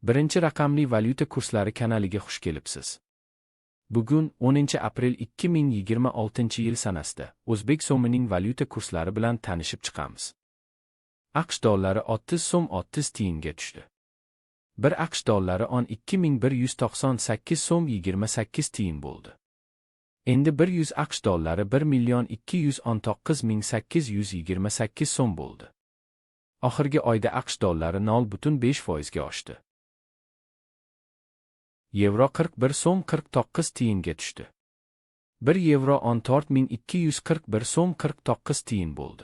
Birinchi raqamli valyuta kurslari kanaliga xush kelibsiz. Bugun 10-aprel 2026-yil sanasida o'zbek so'mining valyuta kurslari bilan tanishib chiqamiz. AQSh dollari 30 so'm 30 tiyinga tushdi. Bir AQSh dollari 12,198 so'm 28 tiyin bo'ldi. Endi 100 AQSh dollari 1 million 219 ming 828 so'm bo'ldi. Oxirgi oyda AQSh dollari 0,5% ga oshdi. Yevro 41 so'm 49 tiyinga tushdi. 1 yevro 14,241 so'm 49 tiyin bo'ldi.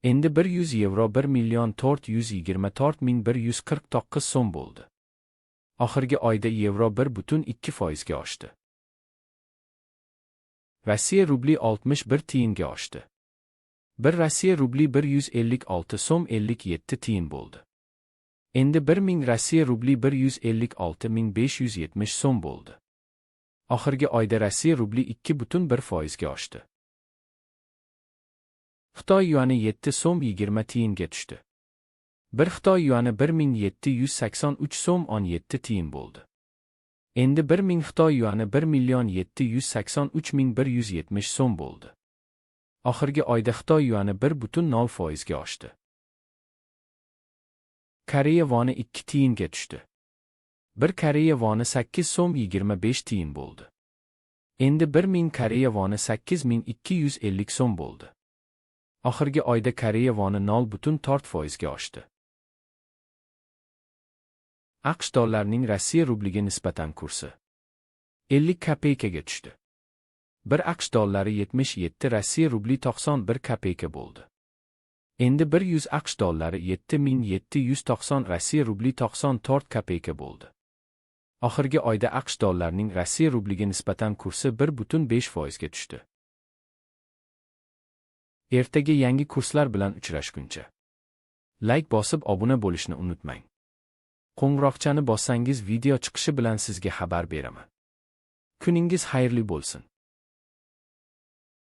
Endi 100 yevro 1 million 424 ming 149 so'm bo'ldi. Oxirgi oyda yevro 1,2% ga oshdi. Rossiya rubli 61 tiyinga oshdi. 1 Rossiya rubli 156 so'm 57 tiyin bo'ldi. Endi 1000 Rossiya rubli 156,570 so'm bo'ldi. Oxirgi oyda Rossiya rubli 2,1% ga oshdi. Xitoy yuani 7 so'm 20 tiyinga tushdi. 1 Xitoy yuani 1783 so'm 17 tiyin bo'ldi. Endi 1000 Xitoy yuani 1 million 783 ming 170 so'm bo'ldi. Oxirgi oyda Xitoy yuani 1,0% ga oshdi. Koreya voni 2 tiyinga tushdi. 1 Koreya voni 8 so'm 25 tiyin bo'ldi. Endi 1000 Koreya voni 8250 so'm bo'ldi. Oxirgi oyda Koreya voni 0,4% ga oshdi. AQSh dollarining Rossiya rubliga nisbatan kursi 50 kopeykaga tushdi. 1 AQSh dollari 77 Rossiya rubli 91 kopeyka bo'ldi. Endi 100 AQSh dollari 7790 Rossiya rubli 94 kopeyka bo'ldi. Oxirgi oyda AQSh dollarining Rossiya rubliga nisbatan kursi 1,5% ga tushdi. Ertaga yangi kurslar bilan uchrashguncha layk bosib obuna bo'lishni unutmang. Qo'ng'iroqchani bossangiz video chiqishi bilan sizga xabar beraman. Kuningiz xayrli bo'lsin.